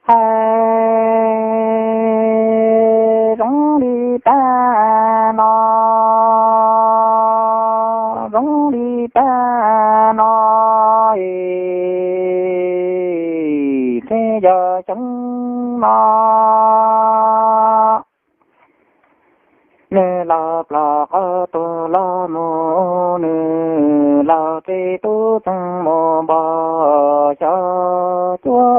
Hais zoo li pab no, zoo li pab no es, thiaj yog xyoo no. Nws los ploj qhov tuag los mus, nws los tsev tub txeeg mus npog xyov cuab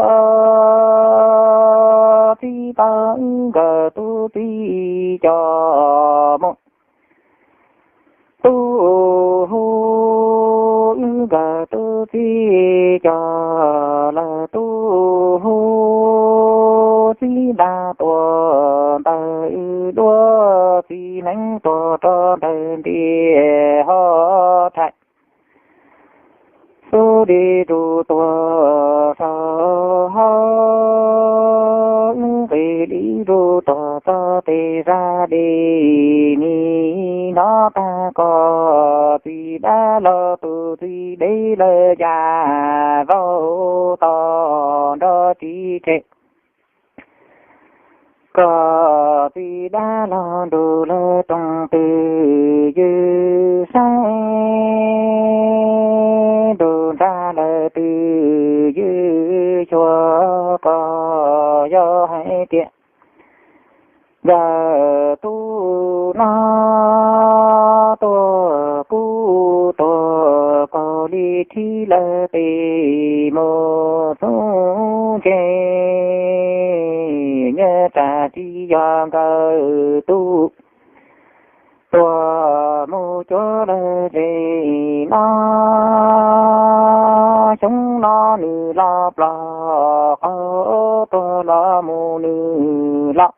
txib tau wb nkawd tub txib cov mus. Tub hu wb nkawd tub txib cov lawm, tub hu txib nta tuaj ntawm wb duab txiv hneev tuag rau ntawm ntiaj ho thaiv. Xub li rub tuag saum hauv, wb nqis li rub tuag txog tes zaj li nim no tag, koj txiv dab laug tus txiv dev lawm cas vau tos nrog ris tseg. Koj txiv dab laug nrug lawm rooj twg ywj saib, nrug nrag lawm twg ywj xyuas, koj yog hais tias nkawd tub no tuag kuj tuag kaus li thib lawm tes mus xub ntseg, nyob tsam tsis yog nkawd tub tuag mus cuag lawm tsev no. Xyoo no nws los ploj qhov tuag los mus, nws los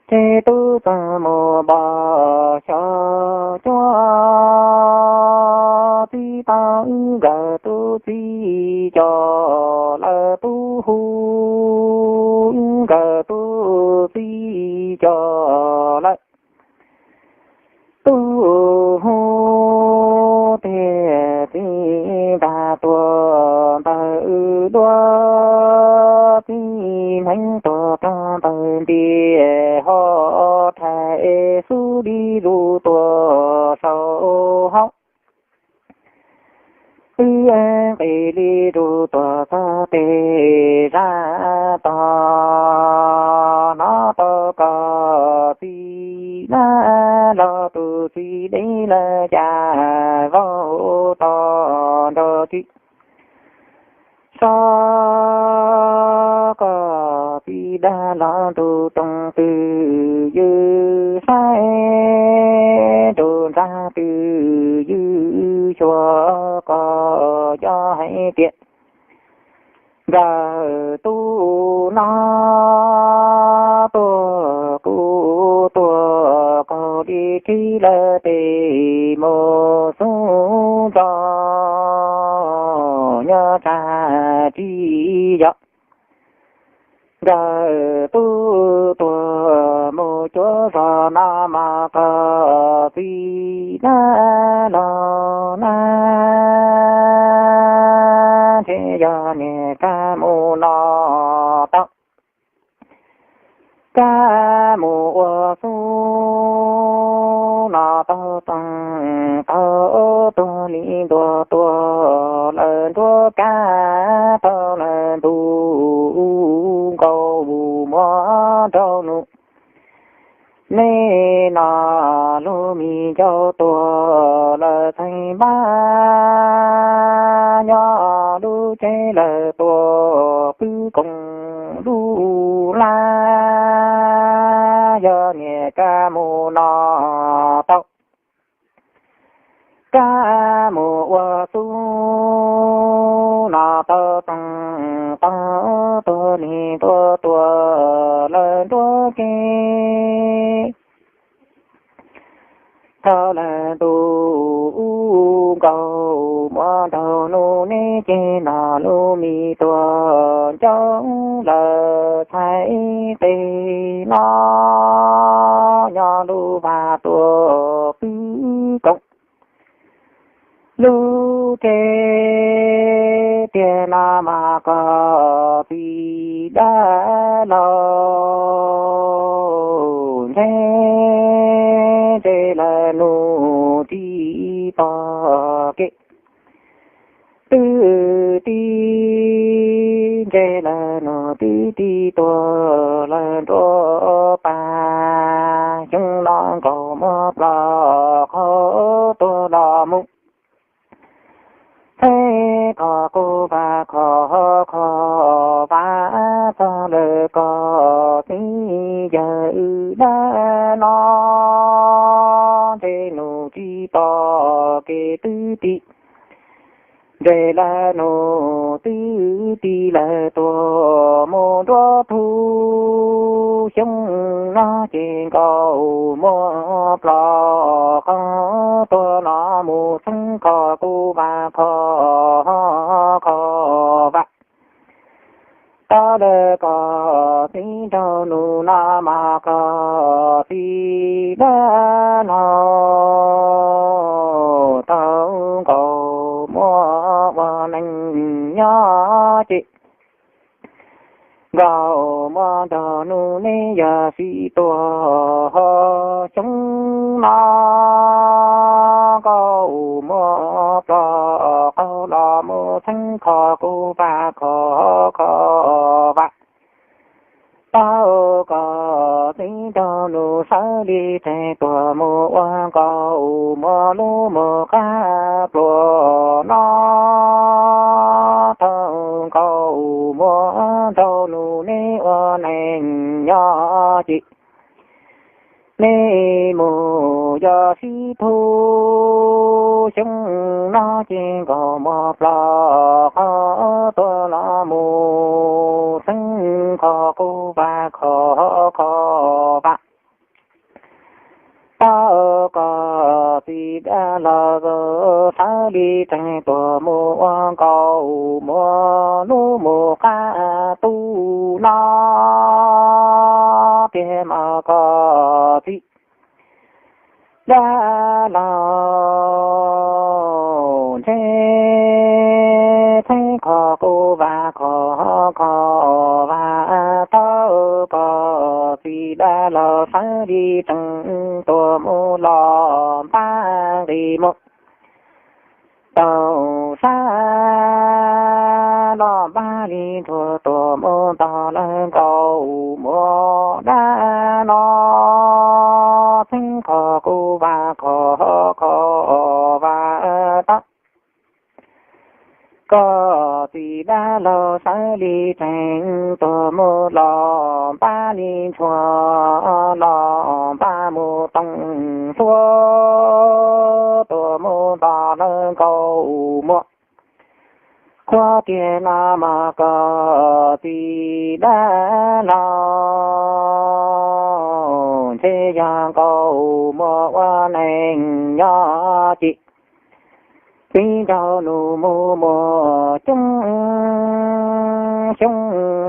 tsev tub txeeg mus npog xyov cuab txib tau wb nkawd tub txib cov lawm, tub hu wb nkawd tub txib cov lawm. Tub hu tej txiv nta tuaj ntawm wb duab txiv hneev tuag rau ntawm ntiaj ho thaiv, xub li rub tuag saum hauv. Wb nqis li rub tuag txog tes zaj tog, hnov tau koj txiv dab laug tus txiv dev lawm cas vau tos nrog ris tseg. Koj txiv dab laug nrug rooj twg ywj saib, nrug nrag twg ywj xyuas, koj yog hais tias nkawd tub no tuag kuj tuag kaus li thib lawm tes mus xub ntseg, nyob tsam tsis yog nkawd tub tuag mus cuag zog no mas, koj txiv dab laug na, ntshe yog niag kab mus no tau, kab mus ua xub no tau, txeeg tau tuag li ntuag tuag lawm nruab kab tau lawm ntuj nkaus muab nrau num. Nej no lub me ncauj tuag lawm txheej npab, nyob lub tsev lawm tuag pw koom lub lab, yog niag kab mus no tau, kab mus ua xub no tau, txeeg tau tuag li ntuag tuag lawm nruab ke. Thaum lawm ntuj nkaus muab nrau num, nej ces no lub me tuag ncauj lawm txhais tes no, nyob lub vaj tuag pw koom lub tsev Tiag no mas koj txiv dab laug, ntshe ntshe lawv nug tsis pom kev twb tib, ntshe lawv nug twb tib tuag lawv nruab pag. Xyoo no nkaus muab ploj qhov tuag los mus, txheeb kho kuv vaj kho kho vaj txog lawv koj txiv yawg dab no, ntshe nug tsis pom kev twb tib, ntshe lawv nug twb tib lawv tuag mus nruab tug. Xyoo no ces nkaus muab ploj qhov tuag los mus, txheeb kho kuv vaj kho kho vaj tau lawv koj txiv nraug nus no mas koj txiv dab laug, tau nkaus muab ua neej nyob ces nkaus muab nraug nus neb yog sib tuag. Xyoo no nkaus muab ploj qhov los mus, txheeb kho kuv vaj kho kho vaj tau koj txiv nraug nus sawv li tsev tuag mus ua nkaus muab lub mus qab pluas no, tau nkaus muab nraug nus neb ua neej nyob ces neb mus yog sib tug. Xyoo no ces nkaus muab ploj qhov tuag los mus, txheeb kho kuv vaj kho kho vaj tau koj txiv dab laug sawv li tsev tuag mus ua nkaus muab lub mus qab tu no, tiag mas koj txiv dab laug, ntshe txheeb kho kuv vaj kho kho vaj tau koj txiv dab laug sawv li tsev tuag mus los npab nqis mus tau sab los npab li ntsuag tuag mus ntog lawv nkaus muab dab no, txheeb kho kuv vaj kho kho vaj tau koj txiv dab laug sawv li tsev tuag mus los npab li ntsuag los npab mus toog tuag tuag mus ntog lawv nkaus muab qhuab tiag no mas koj txiv dab laug, ntshe yog nkaus muab ua neej nyob ces txiv nraug nus mus muaj coob. Xyoo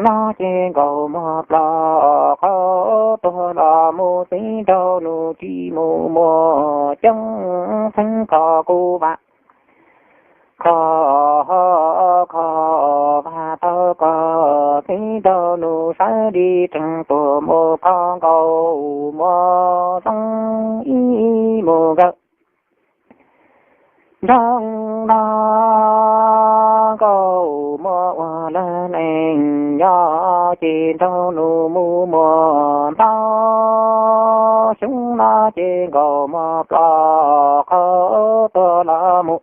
no ces nkaus muab ploj qhov tuag los mus, txiv nraug nus tsis mus muaj coob, txheeb kho kuv vaj kho kho vaj tau koj txiv nraug nus sawv li tsev tuag mus kho nkaus muab zoo ib mus nkawd nraug no, nkaus muab ua lawv neej nyob ces nraug nus mus muaj ntau. Xyoo no ces nkaus muab ploj qhov tuag los mus,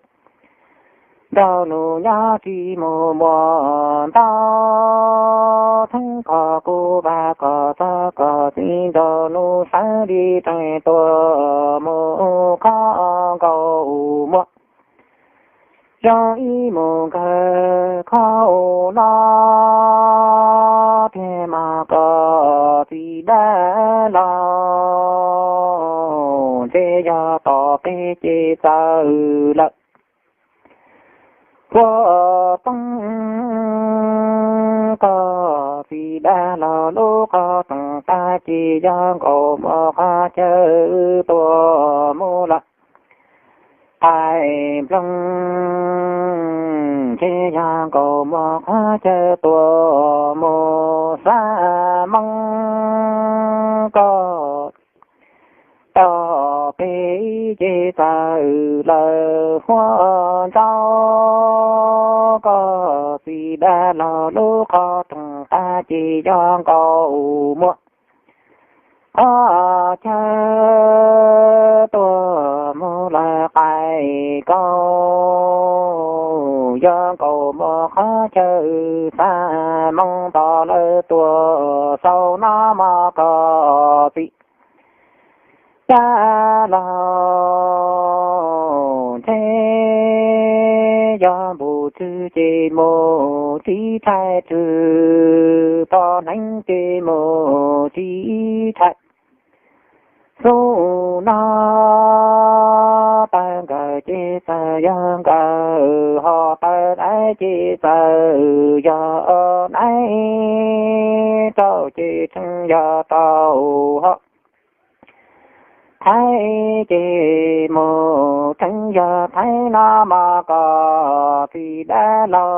nraug nus nyob tsis mus muaj ntau, txheeb kho kuv vaj kho txog koj txiv nraug nus sawv li tsev tuag mus kho nkaus muab zoo ib mus nkawd kho no, tiag mas koj txiv dab laug, ntshe yog tom qab ces txawv lawm. Puag poob koj txiv dab laug lub qhov rooj tag ces yog nkaus muaj qhov chaw tuag mus lawm. qaib nploog, ces yog nkaus muaj qhov chaw tuaj mus xa moob koj. Tau peb ces txawm lawv huab ntsauj koj txiv dab laug lub qhov rooj qab ces yog nkaus muaj qhov chaw tuaj mus lawv qaib nkaus, yog nkaus muaj qhov chaw xa moob tos lawv tuaj sau no mog koj txiv dab laug. Ntshe yog npum tswv ces mus tsis rhais, tswv poj hneev ces mus tsis rhais. Xub no taw nkawd ces txawm yog nkawd, ho taw daiv ces txawm yog daiv, rau ces tseem yog rau ho, thaib ces mus tseem yog thaib no mog koj txiv dab laug.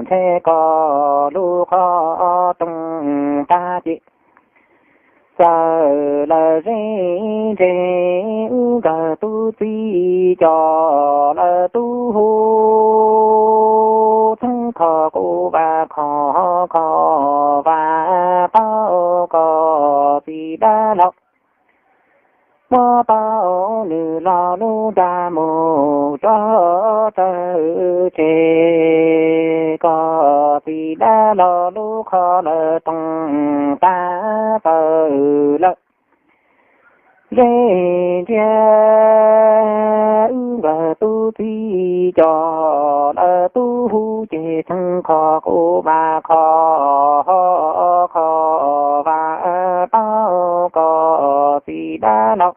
Ntshe koj lub qhov rooj qab ces txawm lawv ze ntse, wb nkawd tub txib coj lawv tub hu, txheeb kho kuv vas kho, kho vas tau koj txiv dab laug. Muab tau nws los lub nra mus rov raws tsev, koj txiv dab laug lub qhov lawv rooj qab txawm lawv ze ntsia, wb nkawd tub txib coj lawv tub hu ces txheeb kho kuv vas kho, kho vas tau koj txiv dab laug.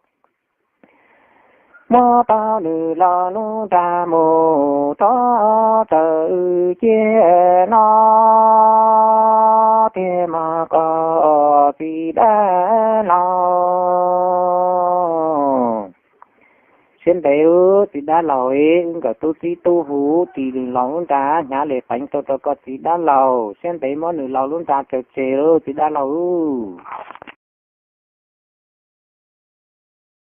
Muab tau nws los lub nra mus rov raws ciaj no tiag mog koj txiv dab laug. Siab ntev txiv dab laug, wb nkawd tub txib tub hu tsis los lub nra, hnyav li qeev rau rau koj txiv dab laug. Siab ntev muab nws los lub nra raws tsev txiv dab laug.